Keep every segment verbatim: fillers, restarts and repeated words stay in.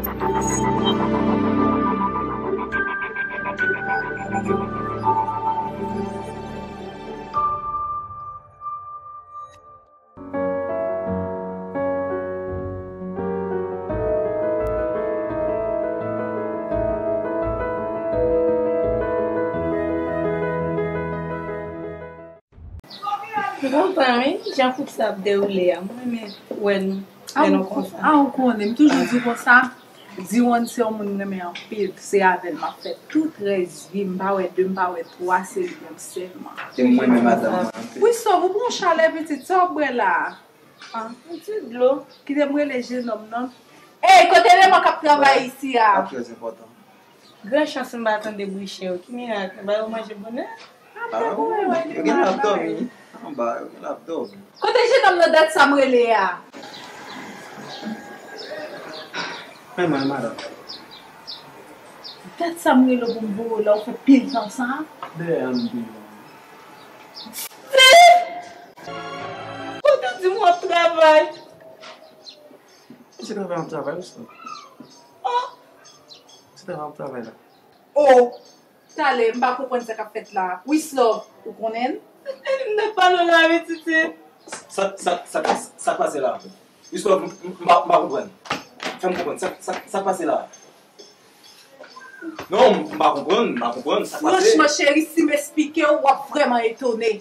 M kontan wi, jan koup sa ap dewoule a. Mwen renmen wè nou, wè nou konsa. A, ou konnen, m toujou di w konsa, Diwonn se yon moun m renmen anpil, se avè l m ap fè tout rès vi m, m pa wè de, m pa wè twa, se li menm sèlman. E mwen menm, madanm mwen anpil. Wi, sòv, ou pran chalè pitit, sa w ap bwè la a? Ah, yon ti dlo. Kite m rele jenòm nan. Ey, kote Leman k ap travay isi a? Sa trè enpòtan. Gran chans m pa tande bri chen yo. Ki mirak, nou ba yo manje bonè? Ah, wi, yo gen la ap dòmi. Anba, yo gen la ap dòmi. Kote jenòm nan, dat sa m rele a? Men mwen, madanm. Dat sa m rele w pou m voye w la, ou fè pil tan sa? Dèyè a m te. Steve! Kote w di m w ap travay? Se travay m ap travay, wi, sa. Oh! Se travay m ap travay la. Oh! Talè, m pa konprann sa k ap fèt la. Wislove, ou konnen l? M t ap pale w la, wi, Titi. Sa, sa, sa, sa k pase la? Wislove, m, m, m pa, m pa konprann. Fè m konprann. Sa, sa, sa k pase la? Non, m pa konprann, m pa konprann. Sa k pase? Franchman, cheri, si m esplike w, w ap vrèman etone.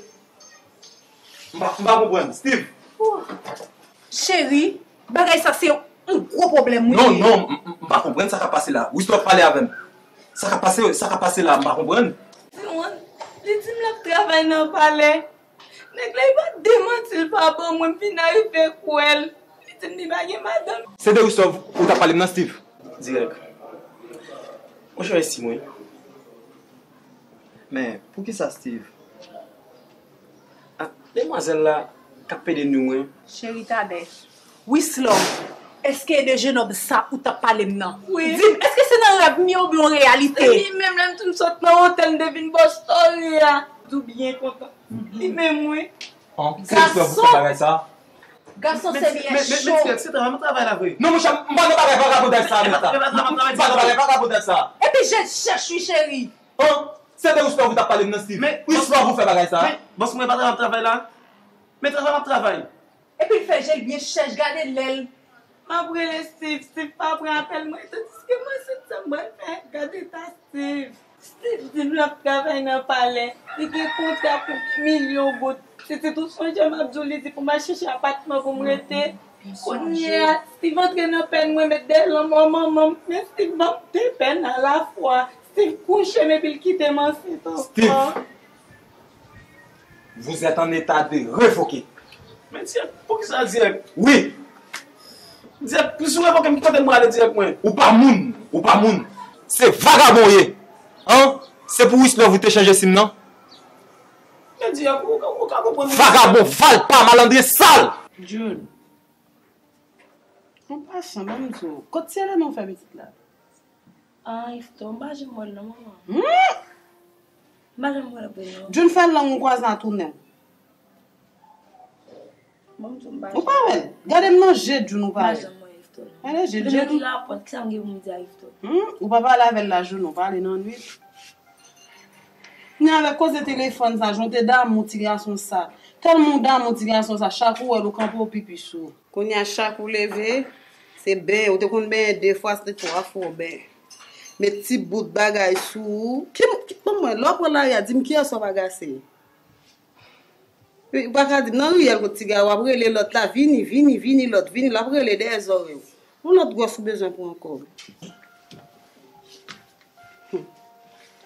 M pa, m pa konprann. Steve! Cheri, bagay sa se yon gwo pwoblèm, wi. Non, non, m, m, m pa konprann sa k ap pase la. Wislove, pale avè m. Sa k ap pase, sa k ap pase la, m pa konprann. Diwonn, li di m l ap travay nan palè. Nèg la, li pa demanti l pa ban mwen, m vin arive kwè l. Li di m li pa gen madanm. Se de Wislove ou t ap pale m nan, Steve? Dirèk. Monchè, esti mwen. Men, poukisa Steve? Ah, demwazèl la k ap pede nou, wi. Cheri, talè. Wislove, èske e de jenòm sa ou t ap pale m nan? Wi. Di m, èske se nan rèv m ye oubyen yon reyalite? Se li menm, lè m fin sot nan otèl, m te vin bò story a. Di w byen kontan. Li menm, wi. An, se Wislove ou fè bagay sa? Gason, se byen cho. Men, men, men, se travay m ap travay la vre. Non, monchè, m pa nan bagay vagabondaj sa, mèt la. M pa nan bagay vagabondaj sa. Epi jèn chèch, wi, cheri. An, se de Wislove ou t ap pale m nan, Steve. Wislove ou fè bagay sa. Men, bòs mwen, pa travay m ap travay la. Men travay m ap travay. Epi l fè je l byen chèch, gade lè l. M ap rele Steve, Steve pa pran apèl mwen, tandiske mwen sèt sa m pral fè, gad eta Steve. Steve di m l ap travay nan palè, li gen kontra pou milyon goud. Pitit ou sonje m ap di w, li di pou m al chèche apatman pou m rete. Kounye a, Steve antre nan pèn mwen, met dèyè lanmò manman m. Men Steve ban m de pèn alafwa. Steve kouche m epi l kite m ansent ankò. Steve! Vous êtes en état de révoqué. Men dirèk, poukisa dirèk? Wi. Dirèk, si w revoke m, ki kote m prale dirèk mwen? Ou pa moun, ou pa moun. Se vagabon w ye. An? Se pou Wislove ou te chanje sim nan? Men dirèk, ou, ou, ou ka konprann mwen. Vagabon, valpa, malandren, sal. Jun. An pasan, ban m di w, kot ti Elena w fè pitit la? Ah, Ifto, m pa janm wè l non, manman. Hmm? M pa janm wè l vre non. Jun, fè lang ou kwaze a tounen w. Ban m di w, m pa janm wè l. Ou pa wè l? Gade m nan je, Jun, ou pa wè l? M pa janm wè Ifto non. Gade je, Jun. Ki rapò, kisa m gen pou m di a Ifto? Hmm? Ou pa pale avè l lajounen, ou pale nan nwit. Ni avèk koze telefòn sa, jan w te damou ti gason sa. Tèlman w damou ti gason sa, chak ou wè l, ou kanpe, w pipi sou. Kounye a, chak ou leve, se benyen. Ou te konn benyen de fwa, se twa fwa w benyen. Met ti bout bagay sou ou. Ki, ki, ban mwen, lè w pran lari a, di m kiyès w ap agase. Ou pa ka di m nan riyèl kot ti ga, w ap rele lòt la, vini, vini, vini, lòt, vini, l ap rele dèyè zòrèy ou. Yon lòt gwòs ou bezwen pran ankò. Hum.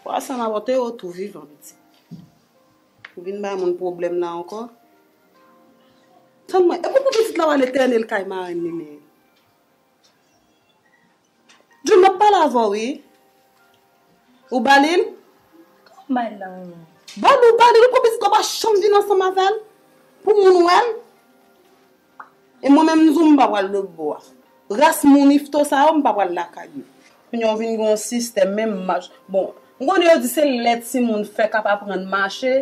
Fwa sa m ap pote w tou vivan, pitit. Ou vin bay moun pwoblèm la ankò. Tann mwen, e pou pitit la w al etène l kay marenn li menm. Jun, m ap pale avè w, wi. Ou ba li l? Kòman m ba l la, manman? Ba l, ou ba li l, ou pran pitit la, ou pa janm vin ansanm avè l pou moun wè l. E mwen menm, m di w, m pa pral lòtbò a. Ras moun Ifto sa yo, m pa pral lakay yo. Kounye a, w vin gen yon sistèm, menm mach. Bon, m konnen yo di se lè timoun fèk ap aprann mache,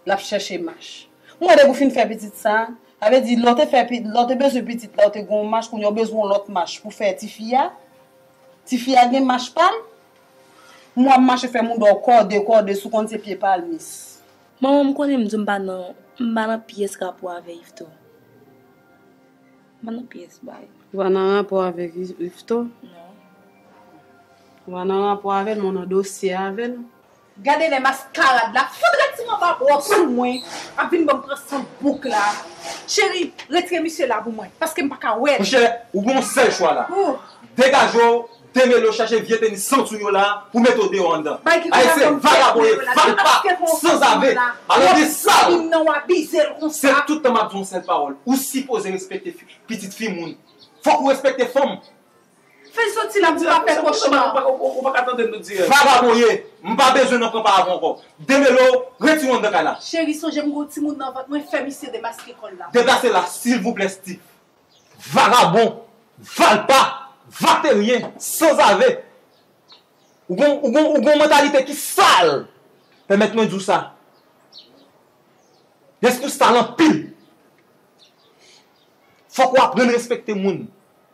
l ap chèche mach. M wè depi w fin fè pitit sa, sa vle di lè w te fè pi-, lè w te bezwen pitit la, w te gen yon mach, kounye a w bezwen yon lòt mach pou fè tifi a. Tifi a gen mach pa l. Mwen ap mache fè mouda w kòde, kòde, si w konn se pye palmis. Manman, m konnen m di w m pa nan, m pa nan pyès rapò avè Yveto. M pa nan pyès bay. Ou pa nan rapò avèk Yv-, Yveto? Non. Ou pa nan rapò avè l, men w nan dosye avè l? Gade lè maskarad la, fout rèd ti manba bwòs sou mwen, ap vin ban m pran sant bouk la. Cheri, retire misye la pou mwen, paske m pa ka wè l. Monchè, ou gen yon sèl chwa la. Ou. Degaje w, demele w, chache vye tenis sant ou yo la, pou mete w deyò anndan. Bay ki Ayisyen, vagabon ye, valpa, sanzave, malandren sal. Moun nan w abize l konsa. Se tout tan m ap di yon sèl pawòl. Ou sipoze respekte fi, pitit fi moun. Fòk ou respekte fanm. Fè l soti la pou m pa fè kochma. Ou pa ka tande nou di. Vagabon ye. M pa bezwen nan pran paravan ankò. Demele w, retire w anndan kay la. Cheri, sonje m gen yon timoun nan vant mwen, fè misye demaske kò l la. Deplase la, silvouplè, Steve. Vagabon, valpa, vateryen, sanzave. Ou gon, ou gon, ou gon mantalite ki sal. Pèmèt mwen di w sa. Lespri w sal anpil. Fòk w aprann respekte moun.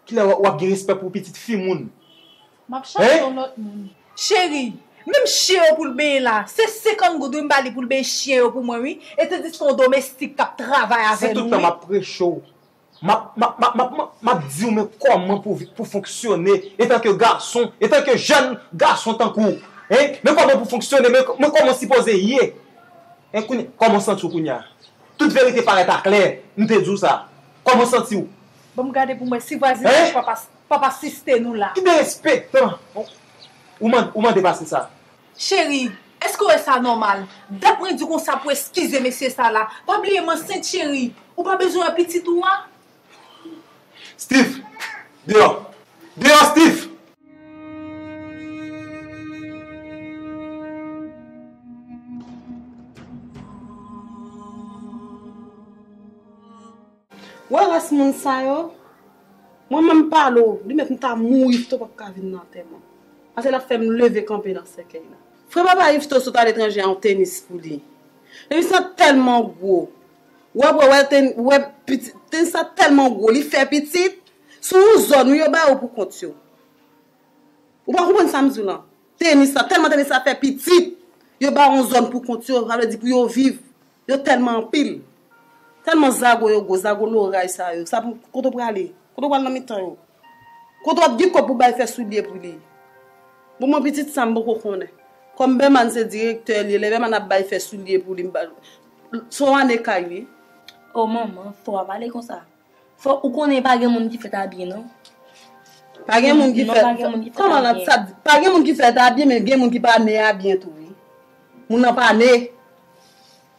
Kilè w ap gen respè pou pitit fi moun? M ap chache yon lòt moun. Cheri, menm chen yo pou l benyen la, se senkant goud wi m ba li pou l benyen chen yo pou mwen wi. E tandiske yon domestik k ap travay avè nou wi. Se tout tan m ap preche w. M ap, m ap, m ap, m ap, m ap, m ap di w men kòman pou vi-, pou fonksyone etanke gason, etanke jèn gason tankou w. Hein? Men kòman pou fonksyone, men, men kòman w sipoze ye. Hein, kounye, kòman w santi w kounye a? Tout verite parèt aklè, m te di w sa. Kòman w santi w? Ban m gade pou m wè si vwazinaj pap, pap asiste nou la. Ki derespektan! Ou man-, ou mande pase sa. Cheri, èske w wè sa nòmal? Dat mwen di w konsa pou eskize mesye sa la. Pa bliye m ansent, cheri. Ou pa bezwen wè pitit ou a? Steve! Deyò! Deyò, Steve! Wè ras moun sa yo? Mwen menm m pale w, li mèt m ta mouri Yveto p ap ka vin nan antèman. Paske l ap fè m leve kanpe nan sèkèy la. Frè papa Yveto sot aletranje a yon tenis pou li. Tenis lan tèlman gwo. Wè, wè, wè, ten-, wè, pitit, tenis la tèlman gwo, li fè pitit. Sou yon zòn, wi, yo ba yo pou kont yo. Ou pa konprann sa m di w lan? Tenis la, tèlman tenis la fè pitit, yo ba yo yon zòn pou kont yo, sa vle di pou yo viv. Yo tèlman anpil. Tèlman zago yo gwo, zago loray sa yo. Sa pou, kote w prale? Kote w pral nan mitan yo? Kote w ap gen kòb pou bay fè soulye pou li? Bon, mwen pitit sa m poko konnen. Kòm Bèman se direktè li ye, lè Bèman ap bay fè soulye pou li, m pa, se yon ane kay li. O manman, fò w pa pale konsa. Fò, ou konnen pa gen moun ki fèt a byen, non. Pa gen moun ki fèt, pa gen moun ki fèt a byen. Kòman sa di? Pa gen moun ki fèt a byen, men gen moun ki pa ne a byen tou, wi. Moun nan pa ne.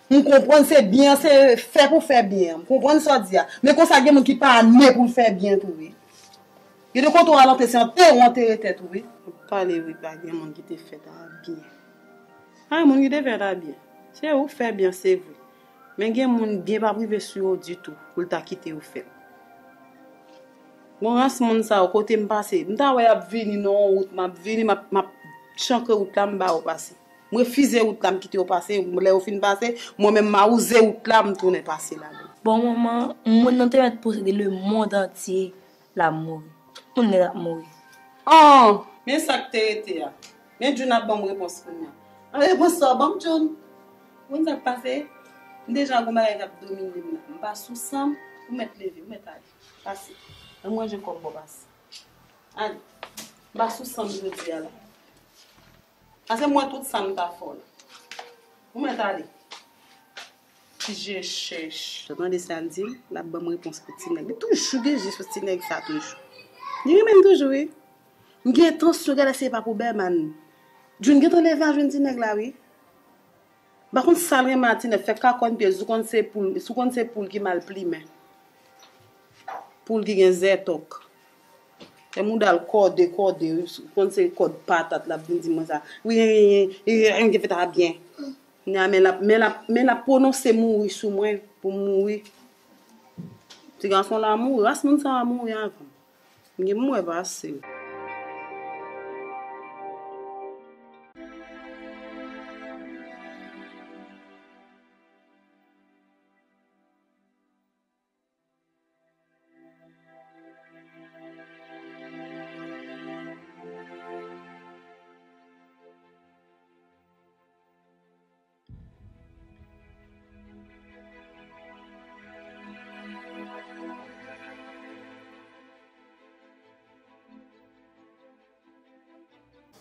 M konprann se byen, se fè pou fè byen. M konprann sa w di a. Men konsa gen moun ki pa ne pou l fè byen tou, wi. Gen de kote w al antre, se antere w antere tèt ou, wi. Ou pale, wi, pa gen moun ki te fèt a byen. Pa gen moun ki te fèt a byen. Se ou k fè byen, se vre. Men gen moun byen p ap rive sou yo ditou pou l ta kite yo fè l. Bon, ras moun sa yo, kote m pase, m ta wè y ap vini nan yon wout, m ap vini, m ap, m ap chankre wout la, m ba yo pase. M refize wout la, m kite yo pase, lè yo fin pase, mwen menm m awouze wout la, m tounen pase ladan. Bon, manman, moun nan te mèt posede lemonn antye. L ap mouri. Moun nèt ap mouri. An! Men sa k te rete a. Men June ap ban m repons kounye a. An, repons sa w ban m, June? Ou konn sa k pase? M deja gon bagay k ap domine m la. M pa sou san m, ou mèt leve, ou mèt ale. Pase. Ann manje kòb bò pase. Ale. M pa sou san m jodi a la. Pase m wè tout sa m ta fè w la. Ou mèt ale. Ti je chèch. Ou tande sa l di? L ap ban m repons pou ti nèg. Li toujou gen je sou ti nèg sa toujou. Li renmen m toujou, wi. M gen entansyon, gade se pa pou Bèman. June gentan leve a jwenn ti nèg la, wi. M pa konn sa l renmen a ti nèg, fè kakòn pye l, si w konn se poul, si w konn se poul ki mal plimen. Poul ki gen zètòk. Fè mouda l kòde, kòde, wi, si w konn se kòd patat l ap vin di mwen sa. Wi, wi, wi, wi, wi, te fèt a byen. Kounye a, men l ap, men l ap, men l ap pwononse mouri sou mwen, pou m mouri. Ti gason la mouri, ras moun sa a mouri avan m. M gen pou m wè pase.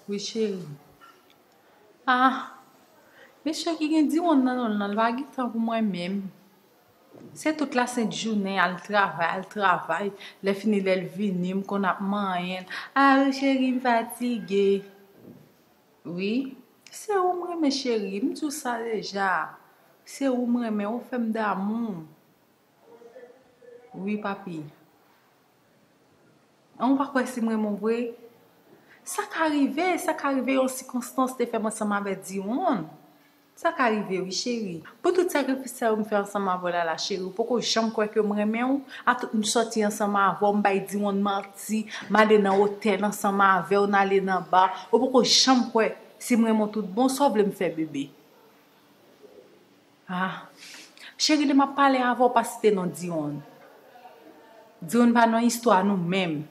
Wi, cheri. Ah, mesye ki gen diwòn nan non l nan, l pa gen tan pou mwen menm. Se tout lasent jounen, al travay, al travay. Lè fini, lè l vini, m konn ap manyen l. Ah, wi, cheri, m fatige. Wi, se ou m renmen, cheri, m di w sa deja. Se ou m renmen, ou fè m damou. Wi, papi. An, ou pa kwè si m renmen w vre? Sa ka rive, sa ka rive yon sikonstans te fè m ansanm avè Diwonn. Sa ka rive, wi, cheri. Pou tout sakrifis sa yo m fè ansanm avè w la, la, cheri, ou poko janm kwè ke m renmen w. A tout m sòti ansanm avè w, m bay Diwonn manti, m ale nan otèl ansanm avè w, n ale nan ba. Ou poko janm kwè si m renmen w tout bon, sa w vle m fè, bebe? Ah. Cheri, lè m ap pale avè w, pa site non Diwonn. Diwonn pa nan istwa nou menm.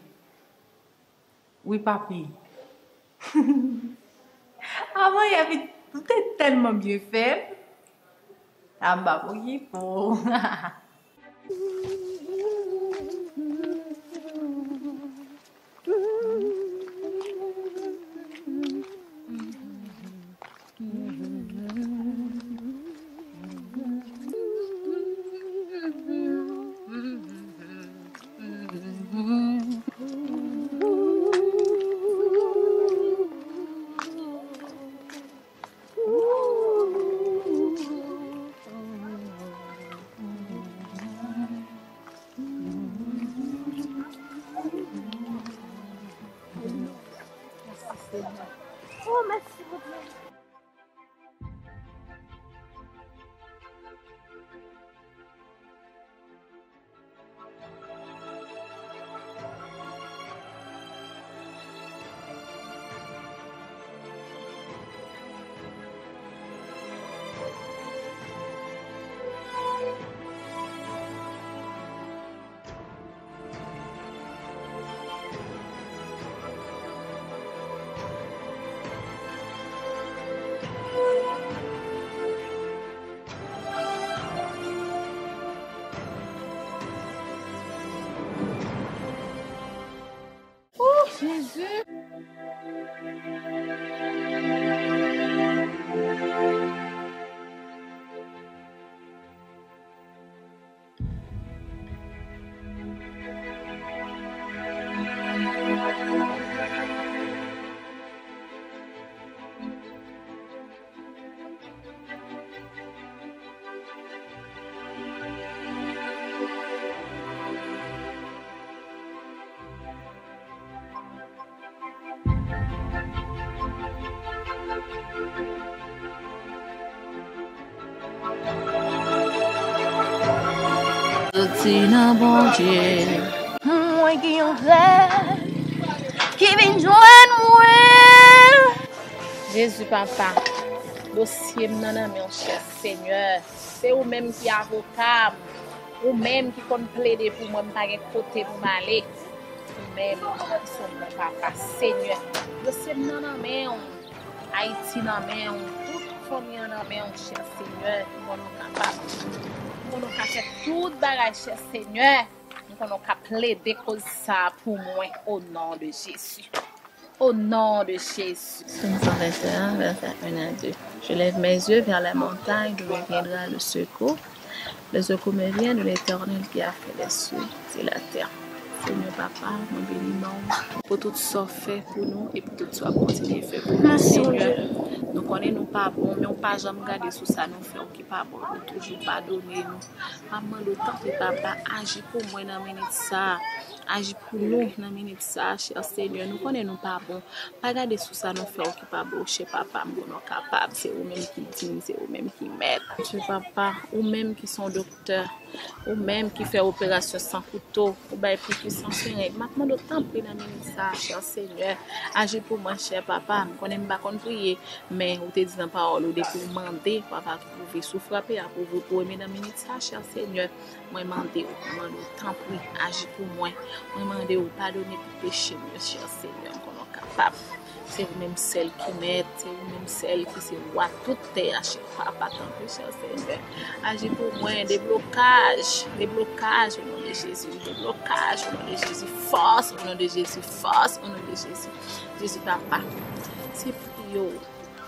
Wi, papi. Avan yè, ou te tèlman byen fè m. A, m pa pou ki pou. Mèsi, Senyè. Oh, mèsi, Bondye. Oh, Jezi! Soti nan Bondye. Mwen gen yon rèv ki vin jwenn mwen. Jezi, papa, dosye m nan nan men w, chè Senyè. Se ou menm ki avoka m. Ou menm ki konn plede pou mwen, m pa gen kote pou m ale. Ou menm ki se yon bon papa, Senyè. Dosye m nan nan men w. Ayiti nan men w. Tout fanmi an nan men w, chè Senyè. M konnen w kapab. M konnen w ka fè tout bagay, chè Senyè. M konnen w ka plede koz sa a pou mwen, o non de Jezi. Au nom de Jésus. Psaume cent vingt et un, verset un à deux. Je lève mes yeux vers les montagnes, d'où me viendra le secours. Le secours me vient de l'Éternel qui a fait les cieux et la terre. Senyè Papa, mwen beni non w pou tout sa w fè pou nou e pou tout sa w ap kontinye fè pou nou, Senyè. Nou konnen nou pa bon, men w pa janm gade sou sa nou fè w ki pa bon. Ou toujou padone nou. M ap mande w, tanpri, Papa, aji pou mwen nan minit sa a. Aji pou nou nan minit sa a, chè Senyè. Nou konnen nou pa bon. Pa gade sou sa nou fè w ki pa bon, chè Papa. M konnen w kapab. Se ou menm ki diy, se ou menm ki mèt. Chè Papa, ou menm ki se yon doktè. Ou menm ki fè operasyon san kouto. Ou bay piki san sirèn. M ap mande w, tanpri, nan minit sa a, chè Senyè. Aji pou mwen, chè Papa. M konnen m pa konn priye, men ou te di nan pawòl ou, depi w mande, w ap twouve. Si w frape, ap ouvri pou ou. Men nan minit sa a, chè Senyè, mwen mande w, mwen mande w, tanpri, aji pou mwen. Mwen mande w, padone pou peche m yo, chè Senyè, m konnen w kapab. Se ou menm sèl ki mèt, se ou menm sèl ki se wa tout tè a, chè Papa, tanpri, chè Senyè. Aji pou mwen, deblokaj, deblokaj, o non de Jezi, deblokaj, o non de Jezi, fòs, o non de Jezi, fòs, o non de Jezi. Jezi, Papa. Se priye w.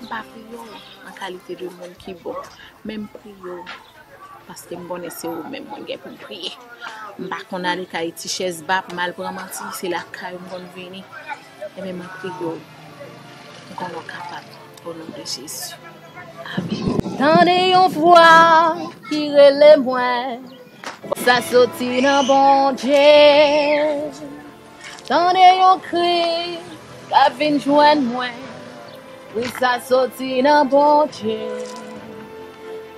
M pa priye w an kalite de moun ki bon, men m priye w paske m konnen se ou menm mwen gen pou m priye. M pa konn ale kay ti chèz ba pou m al pran manti, se lakay ou m konn vini. Ebyen, mwen priye w pou konnen w kapab, o non de Jezi. Amèn. Tande yon vwa ki rele mwen, sa soti nan Bondye. Tande yon kri k ap vin jwenn mwen, wi, sa soti nan Bondye.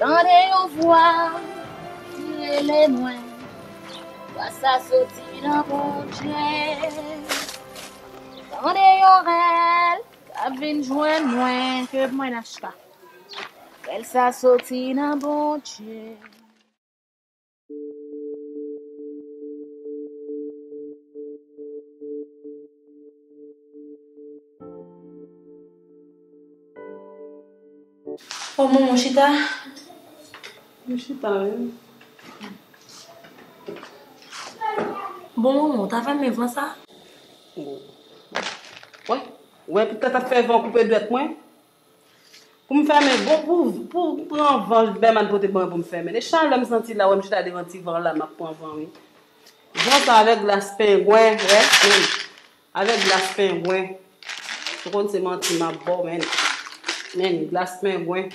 Tande yon vwa ki rele mwen, wi, sa soti nan Bondye. Tande yon rèl k ap vin jwenn mwen, ke mwen achta. Rèl sa soti nan Bondye. O, manman, chita. Mwen chita, wi. Bon, manman, w ta fèmen van sa? Wè, wè, poutèt ap fè van koupe dwèt mwen. Pou m fèmen, bon, pou, pou pran van Bèman pote ban mwen pou m fèmen. E chalè m santi la, wè m chita devan ti van la, m ap pran van, wi. Van sa avèk glas pengwen, wè, menm. Avèk glas pengwen. Ou konn se manti m ap ba w, men. Men, glas pengwen,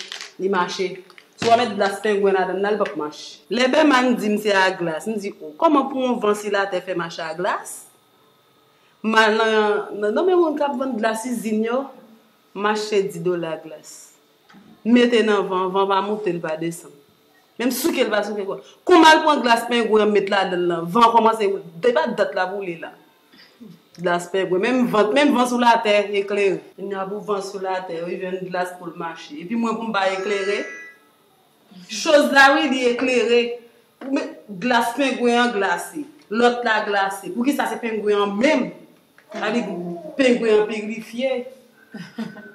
li mache. Si w pa met glas pengwen ladan l, li p ap mache. Lè Bèman di m se a glas, m di, o, kòman pou yon van sou latè fè mache a glas? M al nan, nan, nan men moun k ap vann glas izin yo, m achte dis dola glas. M mete nan van, van pa moute, l pa desann. Menm souke, l pa souke kò. Kou m al pran glas pengwen an, m met ladan l lan, van kòmanse woule. Depi dat la boule la. Glas pengwen, menm van, menm van sou latè eklere. Kounye a pou van sou latè, yo jwenn glas pou l mache. Epi mwen pou m pa eklere? Choz la, wi, li eklere. Ou met glas pengwen an glase, lòt la glase. Poukisa se pengwen an menm? Sa vle di pengwen an pirifye.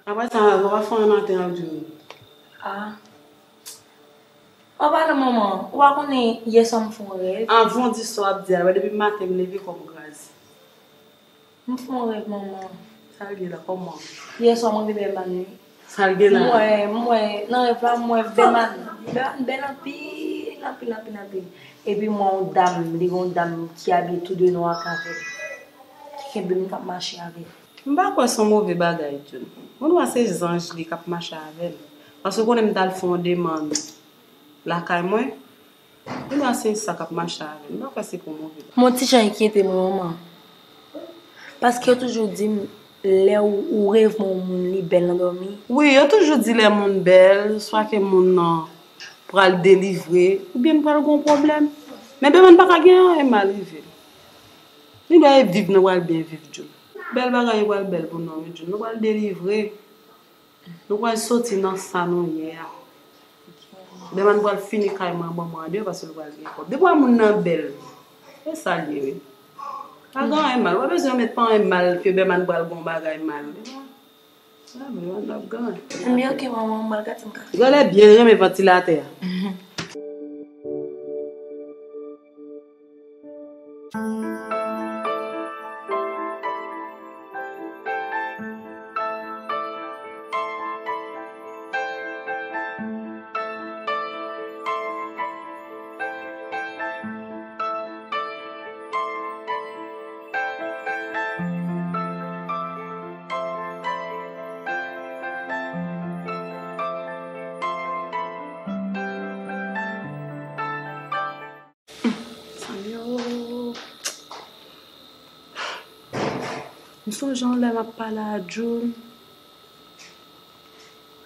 Apre sa, w ap fè yon maten ap di. Ah. An palan, manman, ou pa konnen yè swa m fè yon rèv. Anvan w di sa w ap di a, wè depi maten m leve kò m kraze. M fè yon rèv, manman. Sa l ye la, kòman? Yè swa mwen rive Bèman wi. Sa l gen la? M wè, m wè, nan rèv la, m wè Bèman. Bèman bèl anpil, anpil, anpil, anpil. Epi m wè yon dam, li gen yon dam ki abiye tou de nwa ak avè l. Ki kenbe m, k ap mache avè l. M pa kwè se yon move bagay, June. Moun wa se zanj li k ap mache avè l. Paske w konnen m t al fè yon demann lakay mwen. Kounye a se sa k ap mache avè m. M pa kwè se pou move bagay. M on ti jan enkyete mwen, manman. Paske yo toujou di m, lè ou, ou reve yon moun, li bèl nan dòmi. Wi, yo toujou di lè moun bèl, swa ke moun nan pral delivre, oubyen m pral gen yon pwoblèm. Men Bèman pa ka gen anyen mal rive l. Li dwe viv, nou pral byen viv, June. Bèl bagay yo pral bèl pou nou, wi, June. Nou pral delivre. Nou pral soti nan sa nou ye a. Bèman pral fini kay mwen, ban mwen andeyò paske nou pral gen kòb. Depi w wè moun nan bèl, e sa l ye, wi. Pa gen anyen mal. Ou pa bezwen met pa anyen mal ke Bèman pral gen yon bagay mal. Sa vre, Bèman ap gen anyen. Ebyen, oke, manman, m pral gade m ka fè. Gade byen, renmen vantilatè a. Sa m yo. M sonje yon lè m ap pale a June.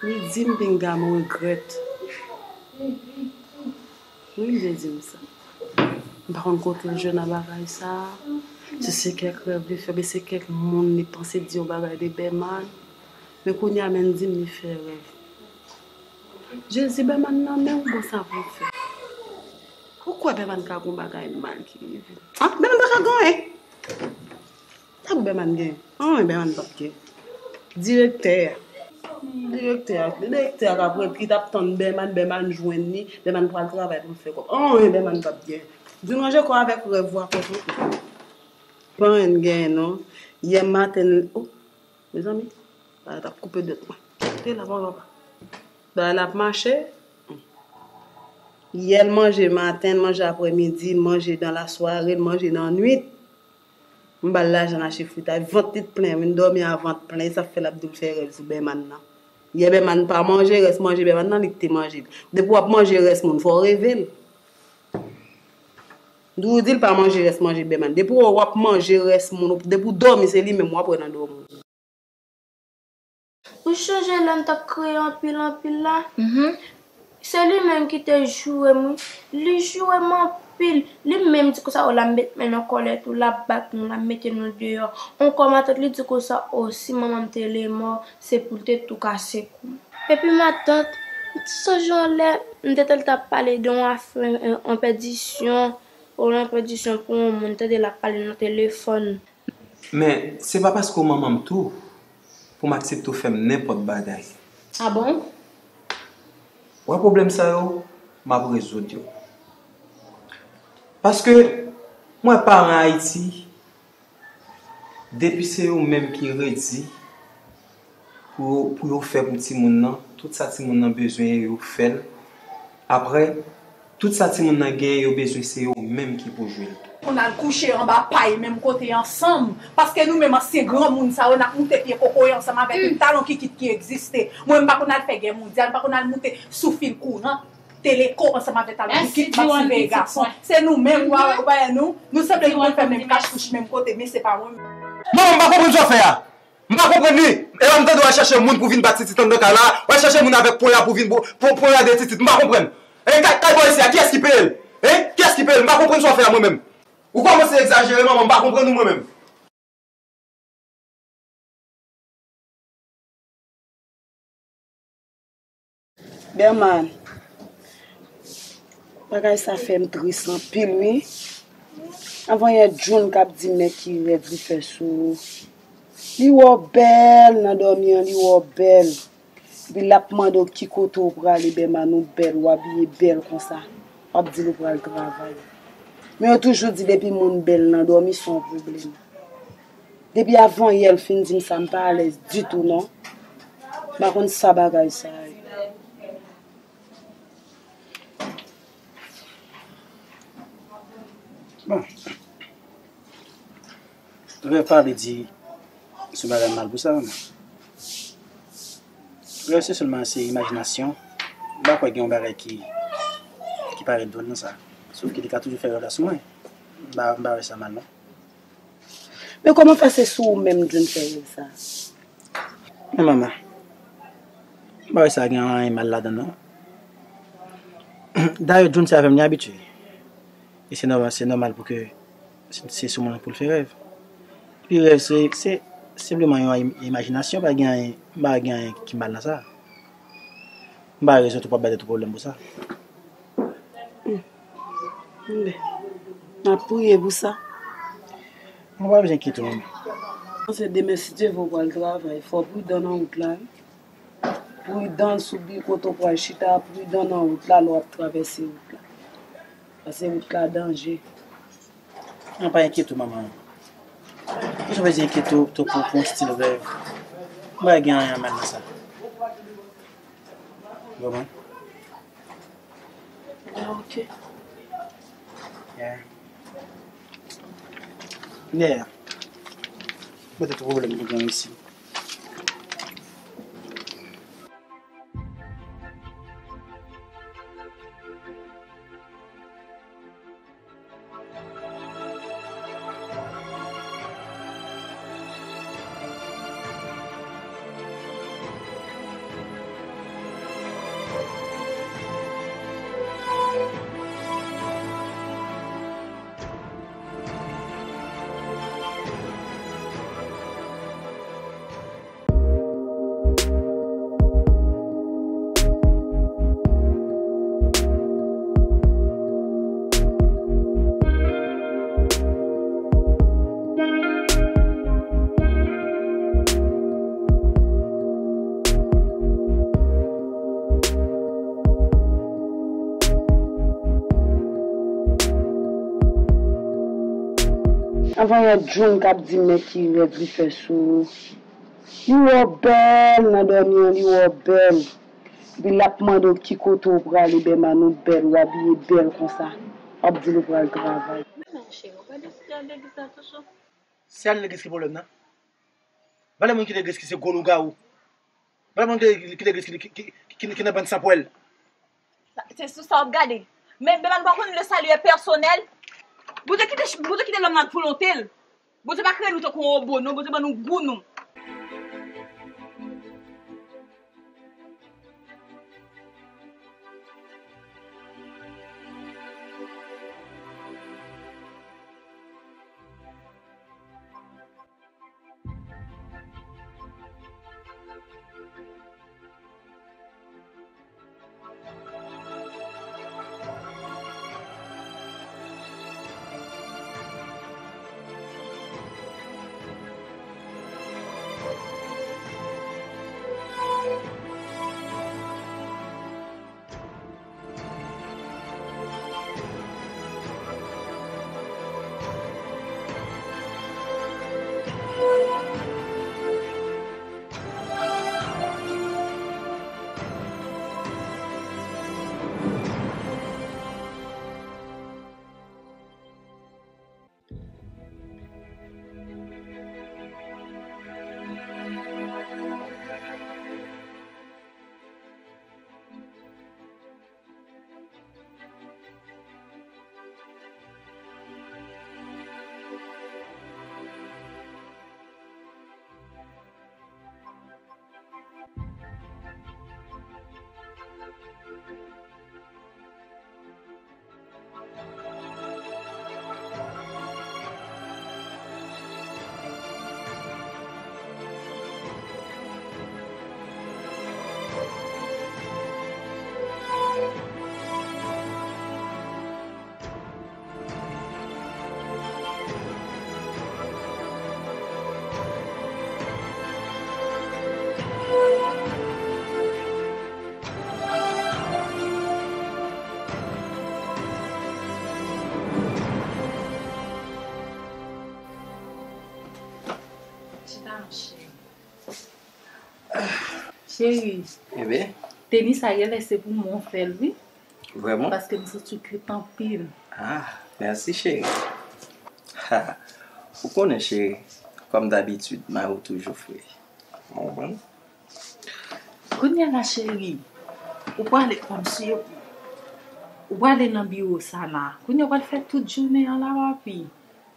Li di m pinga m regrèt. Wi, li te di m sa. M pa konn kote l jwenn nan bagay sa. Si se kèk rèv li fè, oubyen se kèk moun li panse di yon bagay de Bèman. Men kounye a, men l di m li fè rèv. Jezi, Bèman nan men w, bon, sa pou w fè. Ou kwè Bèman ka gon bagay mal ki rive l? Ah, Bèman pa ka gen anyen. Sa pou Bèman gen? Anyen Bèman p ap gen. Direktè a. Direktè a. Direktè a k ap ret, ki t ap tann Bèman, Bèman jwenn li, Bèman pral travay pou l fè kòb. Anyen Bèman p ap gen. Di nou ranje kò avèk rèv ou a kòb ou. Pa anyen l genyen non. Yè maten, oh, mezanmi. Bagay t ap koupe dwèt mwen. Te la, papa. Bagay la ap mache. Yè l manje maten, l manje aprèmidi, l manje nan lasware, l manje nan nwit. M ba l lajan l achte fritay. Vant li t plen, wi, l dòmi a vant plen. E sa k fè l ap di m fè rèv sou bèman nan. Yè bèman pa manje, rès manje bèman nan, li k te manje l. Depi w ap manje rès moun, fò w reve l. Doudou di l pa manje rès manje bèman. Depi w wè w ap manje rès moun, depi w dòmi, se li menm w ap wè nan dòmi w. Ou sonje lè m t ap kriye anpil, anpil la? Se li menm ki te joure m, wi. Li joure m anpil. Li menm di konsa, o, l ap met men nan kòlèt ou, l ap bat nou, l ap mete nou deyò. Ankò matant li di konsa, o, si manman m te lemò, se pou l te tou kase kou m. Epi matant, m sonje yon lè, m te tande l t ap pale de yon afè, yon pèdisyon, o, yon pèdisyon pou yon moun, tande l ap pale nan telefòn. Men, se pa paske w manman m tou pou m aksepte w fè m nenpòt bagay. A bon? Wè pwoblèm sa yo, m ap rezoud yo. Paske, m wè paran Ayiti, depi se yo menm ki redi, pou yo, pou yo fè pou timoun nan, tout sa timoun nan bezwen yo fè l. Apre, tout sa timoun nan genyen yo bezwen se yo menm ki pou jwe l. Pou n al kouche anba pay menm kote ansanm, paske nou menm ansyen granmoun sa yo n ap moute pye kokoye ansanm avèk tout talon kikit ki egziste. Mwen m pa konn al fè gè mondyal, m pa konn al moute sou fil kouran, teleko ansanm avèk talon kikit m ap siveye gason. Se nou menm ou pa wè nou, nou sanble nou konn fè menm kach kouch menm kote, men se pa mwen menm. Manman m pa konprann sa w fè a. M pa konprann li. E lè m tande w al chache moun pou vin bat titit anndan kay la, w al chache moun avèk ponya pou vin po- poyade titit. M pa konprann. E kay kay bò isi a, kiyès ki peye l? Hein? Kiyès ki peye l? M pa konprann sa w fè a mwen menm. Ou kòmanse egzajere manman, m pa konprann ou mwen menm. Bèman, bagay sa fè m tris anpil wi. Avanyè June k ap di m men ki rèv li fè sou ou. Li wè w bèl nan dòmi an, li wè w bèl. Epi l ap mande w ki kote w prale, Bèman, ou bèl, w abiye bèl konsa. W ap di l ou pral travay. Men yo toujou di depi moun bèl nan dòmi se yon pwoblèm. Depi avanyè l fin di m sa, m pa alèz ditou non. M pa konn sa bagay sa ye. Bon. Rèv pa vle di se yon bagay mal pou sa, non. Rèv se sèlman se imajinasyon. M pa kwè gen yon bagay ki ki parèt dwòl nan sa. Sof ke li ka toujou fè rèv la sou mwen. M pa m pa wè sa mal non. Men kòman fè se sou ou menm June fè rèv sa? Men manman, m pa wè sa gen anyen mal ladan non. Dayè June se avè m li abitye. E se nòmal, se nòmal pou ke se, se sou mwen pou l fè rèv. Epi rèv se, se senpleman yon im- imajinasyon, pa gen anyen, m pa gen anyen ki mal nan sa. M pa wè rezon tou pou ap bay tèt ou pwoblèm pou sa. Enben, n ap priye pou sa. Mwen pa bezwen enkyete w menm. Paske demen si Dye vle w pral travay, fò w pridan nan wout la wi. Pridan sou bi kote w pral chita, pridan nan wout la lè w ap travèse wout la. Paske wout la danje. Mwen pa enkyete w manman. Kisa w bezwen enkyete w tou pou pou yon stil rèv? M pa gen anyen mal nan sa. Ou konprann? Ah, ok. Yeah. Yeah. Poutèt pwoblèm nou gen isi. Avan yè June k ap di m men ki rèv li fè sou ou. Li wè w bèl nan dòmi an, li wè w bèl. Epi l ap mande w ki kote w prale, Bèman, ou bèl, ou abiye bèl konsa. W ap di l ou pral travay. Men non, cheri, ou pa deside al legliz la toujou? Se al legliz ki pwoblèm nan? Valè moun ki legliz ki se gwo lougawou. Valè moun ki, ki legliz ki, ki, ki, ki, ki nan bann sanpwèl. Sa- Se sou sa w ap gade. Men Bèman, nou pa konn le salut est personnel. Bondye kite, Bondye kite lòm nan ak volonte l. Bondye pa kreye nou tankou yon wobo, non. Bondye ban nou gou nou. Chita, cheri. Cheri, Bebe, tenis sa genlè se pou mwen w fè l, wi. Vrèman? Paske m santi w cute anpil. Ah, mèsi, cheri. Ha, ou konnen, cheri, kòm dabitid, mayo toujou fre. Ou konprann? Kounye a la, cheri, ou prale kòmsi ou prale nan biwo sa la. Kounye a ou pral fè tout jounen an la, papi.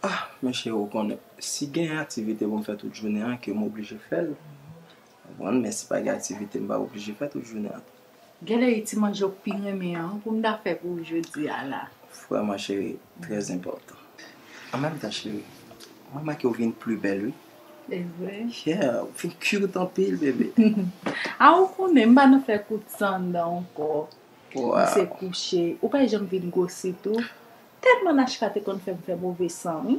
Ah, men cheri, ou konnen, si gen aktivite pou m fè tout jounen an, ke m oblije fè l. Ou konprann, men si pa gen aktivite, m pa oblije fè tout jounen an. Genlè e ti manje w pi renmen an pou m ta fè pou ou jodi a la. Vrèman, cheri, trè enpòtan. An menm tan, cheri, mwen remake w vin pli bèl, wi. E vre? Yeah, ou vin cute anpil, bebe. A, ou konnen, m pa nan fè kout san anndan ankò. Wow. M se kouche. Ou pa janm vin gwosi tou. Tèlman Nachka te konn fè m fè move san, wi.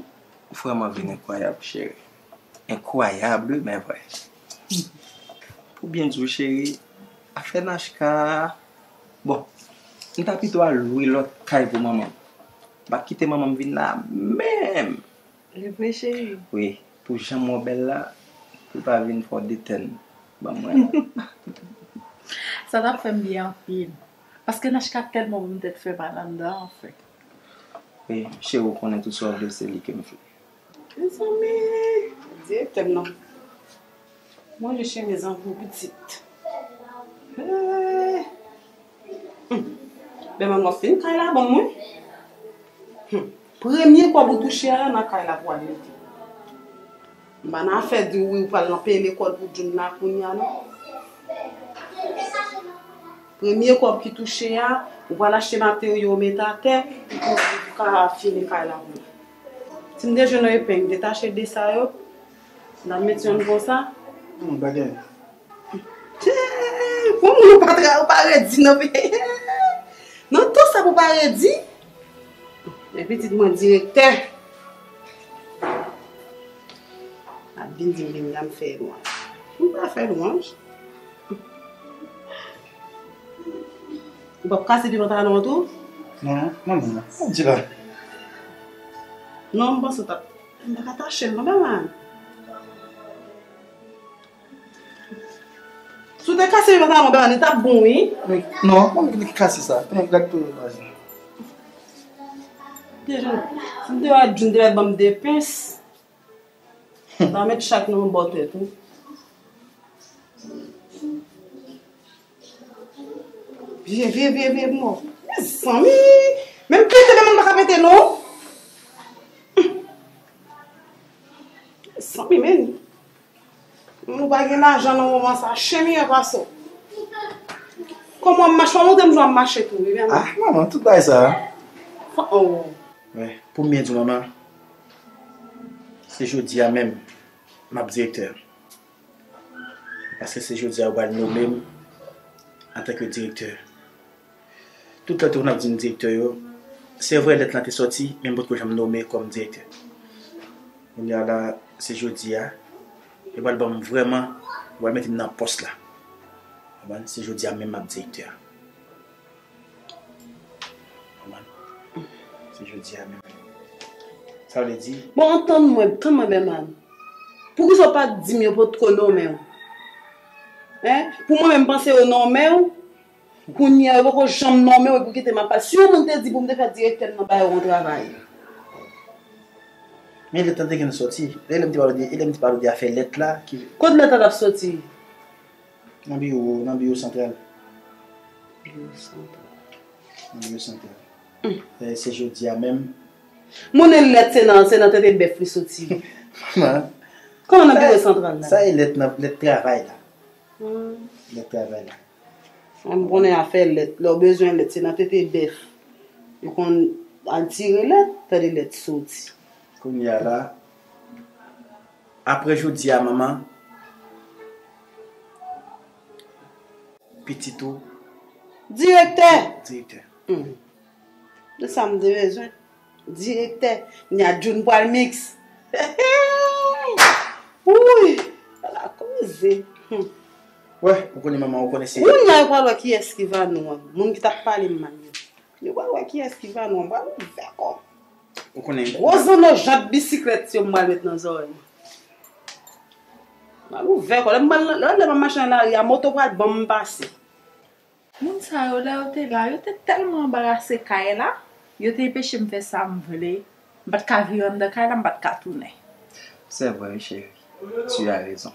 Ou vrèman vin enkwayab, cheri. Enkwayab, wi, men vrè. Pou byen di w, cheri, afè Nachka, bon, m ta pito al lwe lòt kay pou manman m. M p ap kite manman m vin la menm. Li vre, cheri? Wi, pou jan m wè w bèl la, pou l pa vin fè w detèn ban mwen. Sa t ap fè m byen anpil. Paske Nachka tèlman ban m tèt fè mal anndan, anfen. Wi, cheri, ou konnen tout sa w vle, se li ke m vle. Mezanmi, direktè m nan. Mwen je chemiz an pou pitit. Hey! Hmm. Bèman, w ap fin kay la ban mwen. Hmm. Premye kòb ou touche a, nan kay la pou al mete. M pa nan afè di w wi, ou pral nan peye lekòl pou June la kounye a, non. Premye kòb ki touche a, ou pral achte materyo, ou mete atè, pou, pou ka fini kay la pou mwen. Si m te jwenn yon epeng detache de sa yo, m t ap met yonn konsa. Non, bagay. Tchè, pou moun ou pa tra-, ou pa redi nan peyi. Nan tan sa pou pa redi. Men pitit mwen direktè. Ap vin di m vin la m fè lwanj. M pa fè lwanj. Ou p ap kase pi pantalon an tou? Non, non, manman, sa w di la? Non, m panse w t ap, m pa ka tache l non, Bèman. Te kase pantalon Bèbane, li t ap bon, wi. Men, non, mwen ki kase sa. Men, gad tou, baz. Deja, si m te wè Jun te mèt ban m de pens, m ta mèt chak nan yon bò tèt, wi. Vye, vye, vye, vye mò. Mezanmi! Menm pete, menm moun pa ka pete, non. Mezanmi, men. Nou pa gen lajan nan moman sa. Chen miyò pase w. Kòman w ap mache? Fò w montre m jan w ap mache tou, wi, men. Ah, manman, tout bagay sa. Fò, oh. Wi, pou m byen di w, manman, se jodi a menm, m ap direktè. Paske se jodi a yo pral nome m antanke direktè. Tout lè tou n ap di m direktè yo, se vre lèt lan te sòti, men m potko janm nome kòm direktè. Kounye a la, se jodi a, yo pral ban m vrèman, yo pral mete m nan pòs la. Konprann? Se jodi a menm m ap direktè a. Konprann? Se jodi a menm. Sa vle di? Bon, tann mwen, tann mwen, Bèman. Poukisa w pa t di m yo potko nonmen w? Hein? Pou mwen menm, m panse yo nonmen w. Kounye a, yo poko janm nonmen w, epi w kite m ap pale. Si yon moun te di pou m te fè direktè m nan ba yo yon travay. Men lèt lan te gentan sòti. E lè m te pale de, e lè m te pale de afè lèt la, ki... Kot lèt la t ap sòti? Nan biwo, nan biwo santral. Biwo santral. Nan biwo santral. Hmm. E, se jodi a menm. Moun e lèt se nan, se nan tete bèf li soti. Manman. Kòman nan biwo santral la? Sa e lèt nan, lèt travay la. Hmm. Lèt travay la. Mwen m konnen afè lèt. Lè w bezwen lèt, se nan tete bèf. Yo konn al tire lèt, tande lèt soti. Kounye a la, apre jodi a, manman, pitit ou. Direktè! Direktè. Hmm. Se sa m te bezwen. Direktè. Nya Jun pral miks. Wouy! Ala koze. Hmm. Wè, ou konnen manman, ou konnen se... Kounye a yo pral wè kiyès ki Vanou an. Moun ki t ap pale m mal yo. Yo pral wè kiyès ki Vanou an. M pral ouvè kò m. Ou konnen. Gwo zanno jant bisiklèt yo m pral met nan zòrèy mwen. M pral ouvè kò. Lè m pral, lè, lè m ap mache nan lari a, moto pral ban m pase. Moun sa yo, lè yo te la, yo te tèlman anbarase kay la, yo te enpeche m fè sa m vle. M pa t ka vire anndan kay la, m pa t ka tounen. C'est vrai, chérie. Tu as raison.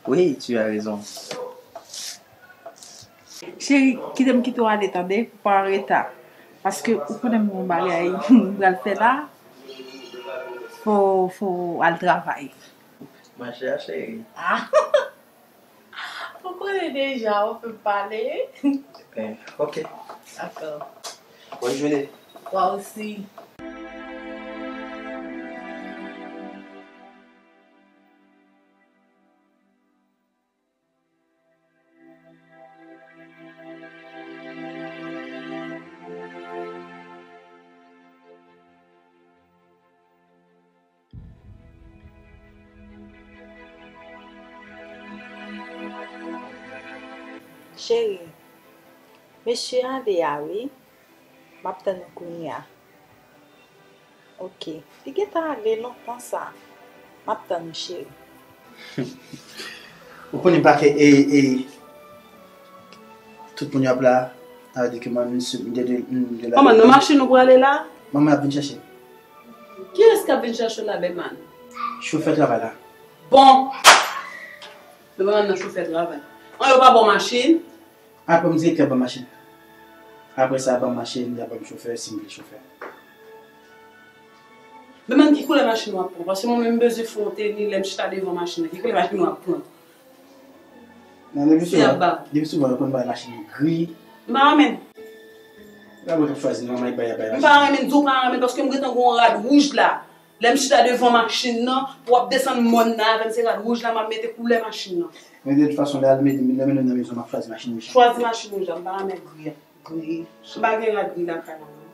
Oui, tu as raison. Cheri, kite m kite w ale, tande, pou w pa an reta. Paske ou konnen m gen yon bagay m pral fè la. Fò, fò w al travay. Mwen chè, cheri. Ah. Ou konnen deja, ou fè m pale. Ben, ok. Dakò. Bonne journée. Toi aussi. Cheri, mesye ale a wi. M ap tann ou kounye a. Ok. Li gentan ale lontan sa. M ap tann ou, cheri. Ou konnen pa ke, e, e, tout moun yo ap la, sa vle di ke mwen, m de, de, m de la. Manman, nan machin ou prale la? Manman ap vin chèche m. Kiyès k ap vin chèche w la, Bèman? Chofè travay la. Bon! Bèman nan chofè travay. An, yo pa ba w machin? Apre m direktè ban m machin. Apre sa, ban m machin, y a ban m chofè, si m vle chofè. Men menm ki koulè machin w ap pran? Paske mwen menm m bezwen fè yon teni, lè m chita devan machin nan. Ki koulè machin w ap pran? Non, depi souvan, depi souvan, yo konn bay machin gri. M pa renmen. Gade mwen k ap chwazi, non, bay, bay, bay machin. M pa renmen, di w pa renmen, paske m gentan gen yon rad wouj la. Lè m chita devan machin nan, pou w ap desann mòn nan avè m, se rad wouj la m ap mete koulè machin nan. Men de tout fason, lè al mete, lè mennen m nan mezon, m ap chwazi machin wouj la. Chwazi machin wouj la, m pa renmen gri a. Gri. M pa gen rad gri lakay la, non.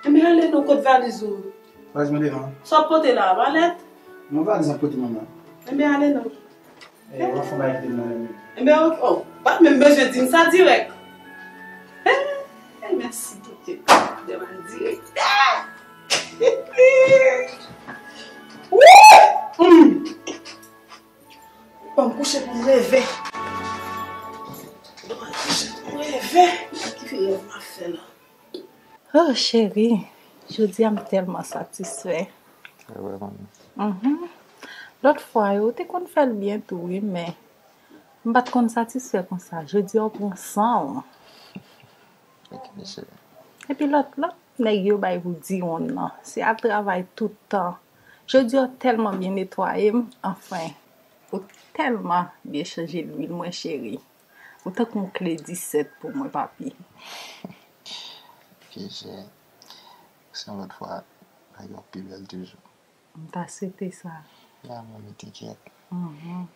Enben, ale non, kot valiz ou? Valiz mwen devan. Sa w ap pote la a, palèt? Non, valiz m ap pote, manman. Enben, ale non. E, w ap fè bagay ki te nan men m. Enben, ok, oh, w pa t menm bezwen di m sa dirèk. Eh, eh, mèsi, Bondye. Devan direktè. Wouy! Hmm. M kouche pou m reve. M kouche pou m reve. Ki rèv m ap fè la? Oh, cheri, jodi a m tèlman satisfè. Se vre, manmi. Mhm. Lòt fwa yo, ou te konn fè l byen tou, wi, men m pa t konn satisfè konsa. Jodi a, w pran san w. Ok, mesye. Epi lòt, lòt nèg yo bay pou diwonn nan, se al travay tout tan. Jodi a, w tèlman byen netwaye m, anfen, ou tèlman byen chanje lwil mwen, cheri. Ou tankou yon kle disèt pou mwen, papi. Ok, cheri. Se yon lòt fwa, bagay yo ap pi bèl toujou. M ta swete sa. Ya, manmi, te kyèt. Mhm.